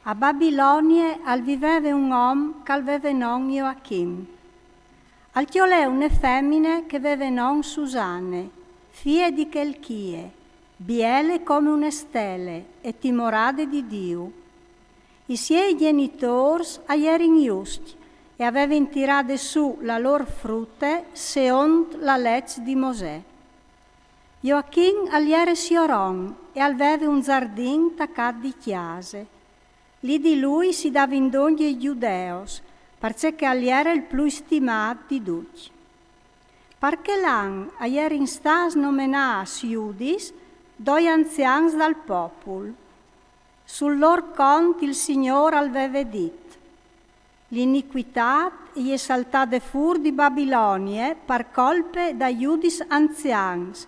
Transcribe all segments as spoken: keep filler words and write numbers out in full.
A Babilonie al viveve un om ch'al veve non Joachim. Al cjolè une femine che veve non Susanne, fie di Chelchie, biele come une stele e timorade di Diu. I siei gjenitôrs a jerin juscj e a vevin tirade sù la lôr frute seont la leç di Mosè. Joachim al jere sioron e al veve un zardin tacât di cjase. Li di lui si davin dongje i Gjudeos, parcè che al jere il plui stimât di ducj. Par chel an a jerin stâts nomenâts judis doi anzians dal popul. Sul lôr cont il Signôr al veve dit: L'inicuitât e je saltade fûr di Babilonie par colpe dai judis anzians,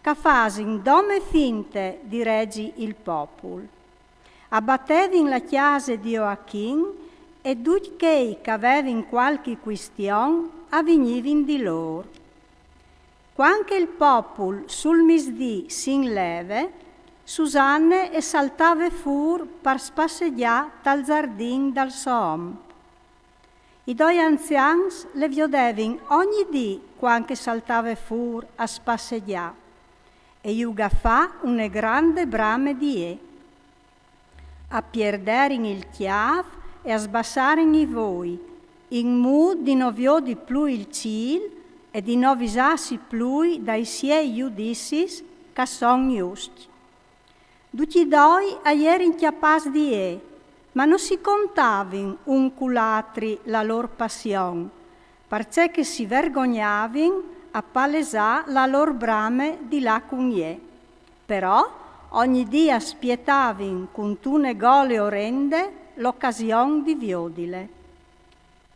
ch'a fasin dome finte di regi il popul. A batevin la cjase di Joachim e ducj chei ch'a vevin cualchi cuistion a vignivin di lôr. Cuant che il popul sul misdì si inleve, Susanne e saltave fûr par spassegjâ tal zardin dal so om. I doi anzians le viodevin ogni dì cuant che saltave fûr a spassegjâ e ju ga fa une grande brame di jê. A pierderin il cjâf e a sbassarin i voi, in mût di no viodi plui il cîl e di no visâsi plui dai siei judicis ch'a son juscj. Ducj i doi a jerin cjapâts di jê, ma no si contavin un cul altri la lôr passion, parcè che si vergognavin a palesâ la lôr brame di lâ cun jê. Però ogni dì a spietavin cuntune gole orende l'ocasion di viodile.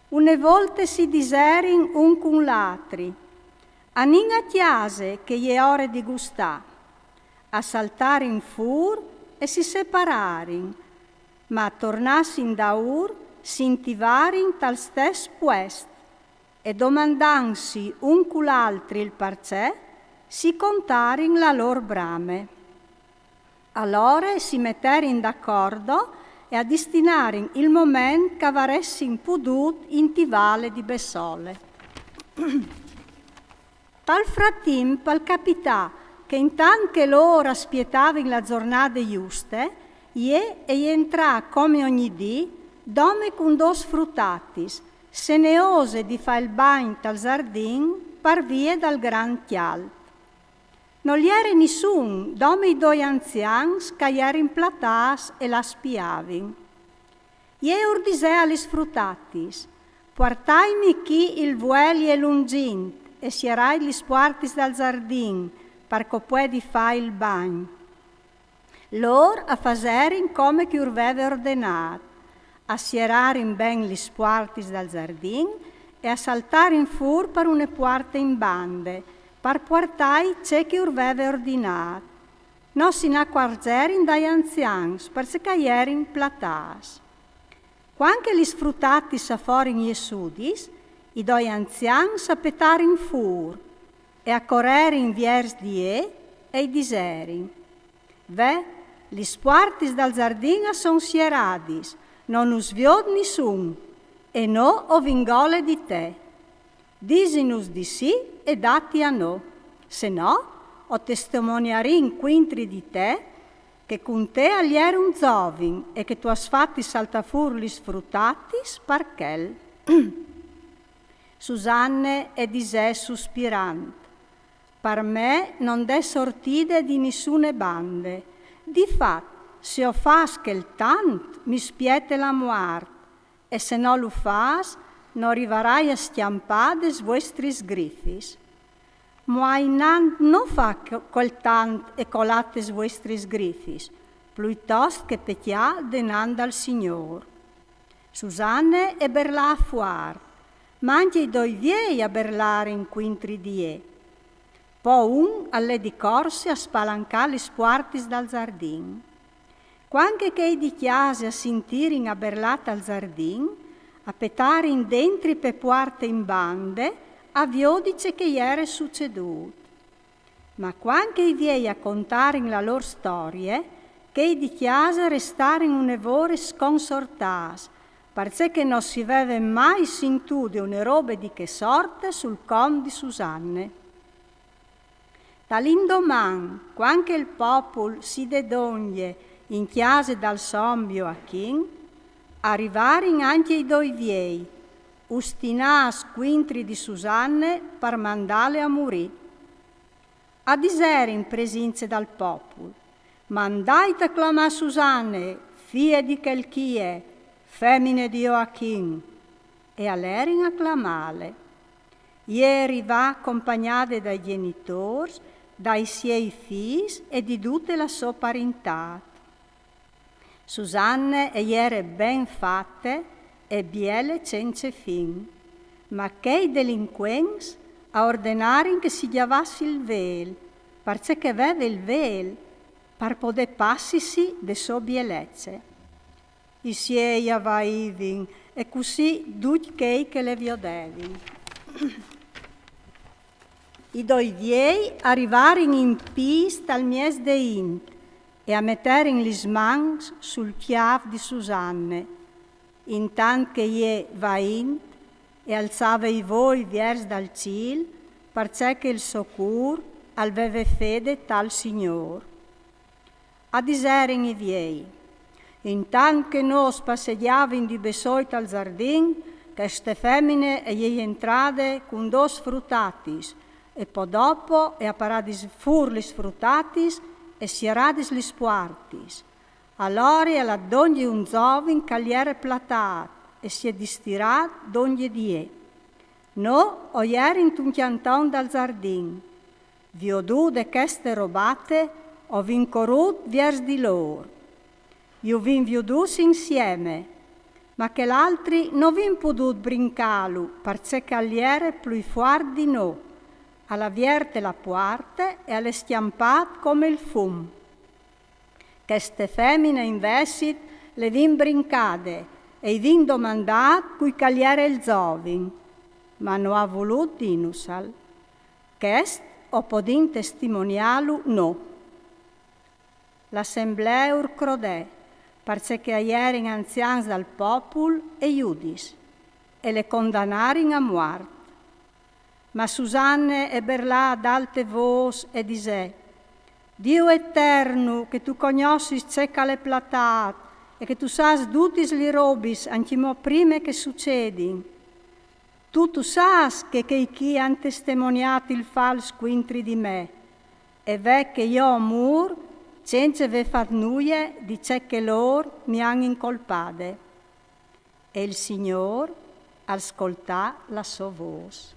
Une volte si diserin un cun l'altri: Anìn a cjase che e je ore di gustâ. A saltarin fûr e si separarin, ma a tornâsi indaûr si intivarin tal stes puest e, domandantsi un cul altri il parcè, si contarin la lôr brame. Alore si meterin d'acordo e a distinarin il moment ch'a varessin pudût intivâle di bessole. Tal fratimp al capità che, intant che lôr a spietavin la zornade juste, jê e jentrà come ogni dì dome cun dôs frutatis, seneose di fâ il bagn tal zardin par vie dal grant cjalt. Nol jere nissun, dome i doi anzians ch'a jerin platâts e la spiavin. Jê ur disè a lis frutatis: Puartaitmi chi il vuel jê lungint e sierait lis puartis dal zardin, par ch'o puedi fâ il bagn. Lôr a faserin come ch'i ur veve ordenât, a sierarin ben lis puartis dal zardin e a saltarin fûr par une puarte in bande, par puartâi ce ch'i ur veve ordinât. No si inacuarzerin dai anzians, parcè ch'a jerin platâts. Cuant che lis frutatis a forin jessudis, i doi anzians a petarin fûr e a corerin viers di jê e i diserin: Ve, lis puartis dal zardin a son sieradis, no nus viôt nissun, e nô o vin gole di te. Disinus di sì e dâti a nô, se no o testimoniarìn cuintri di te che cun te al jere un zovin e che tu âs fat saltâ fûr lis frutatis par chel. Susanne e disè suspirant: Par me no 'nd è sortide di nissune bande. Di fat, se o fâs chel tant, mi spiete la muart, e se no lu fâs, no rivarai a scjampâ des vuestris grifis. Muai nant no fâ co-, col tant e col at des vuestris grifis, pluitost che pecjâ denant dal Signôr. Susanne e berlà fuart, ma ancje i doi viei a berlarin cuintri di jê. Po un al lè di corse a spalancâ lis puartis dal zardin. Cuant che chei di cjase a sintirin a berlâ tal zardin, a petarin dentri pe puarte in bande a viodi ce che i jere sucedût. Ma cuant che i viei a contarin la lôr storie, Chei di cjase restarin une vore sconsortâts, parcè che no si veve mai sintût di une robe di chê sorte sul cont di Susanne. Tal indoman, cuant che il popul si dè dongje in cjase dal son Joachim, a rivarin ancje i doi viei, ustinâts cuintri di Susanne par mandâle a murî. A diserin in presince dal popul: «Mandait a clamâ Susanne, fie di chel chie, femine di Joachim.» E a lerin a clamâle. Jê e rivà compagnade dai gjenitôrs, dai siei fîs e di dute la sô parintât. Susanne e jere ben fate e biele cence fin, ma chei delincuents a ordenarin che si gjavàs il vêl, parcè che e veve il vêl, par podê passisi de sô bielece. I siei a vaivin, e cussì ducj chei che le viodevin. I doi viei a rivarin in pîts tal mieç de int e a meterin lis mans sul cjâf di Susanne, intant che jê vaint e alçave i voi viers dal cîl, parcè che il so cûr al veve fede tal Signôr. A diserin i viei: «Intant che nô o passegjavin di bessôi tal zardin, cheste femine e je jentrade cun dôs frutatis, e po dopo e à paradis fûr lis frutatis e sieradis lis puartis. Alore e à lât dongje un zovin che al jere platât e si è distirât dongje di jê. Nô o jerin intun cjanton dal zardin. Viodude cheste robate, o vin corût viers di lôr. Ju vin viodûts insieme, ma chel altri no vin podût brincâlu, parcè che al jere plui fuart di nô. Al à vierte la puarte e al è scjampât come il fum. Cheste femine invezit le vin brincade e i vin domandât cui che al jere il zovin, ma no à volût dînusal. Chest o podìn testimoniâlu nô.» L'assemblea ur crodè, parcè che a jerin anzians dal popul e judis, e le condanarin a muart. Ma Susanne e berlà ad alte vôs e disè: «Diu eternu, che tu cognossis ce che al è platât e che tu sâs dutis li robis ancjemò prime che e sucedin. Tu, tu sâs che chei chi a àn testemoniât il fals cuintri di me, e ve che jo o mûr cence vê fat nuie di ce che lôr mi àn incolpade.» E il Signôr al scoltà la sô vôs.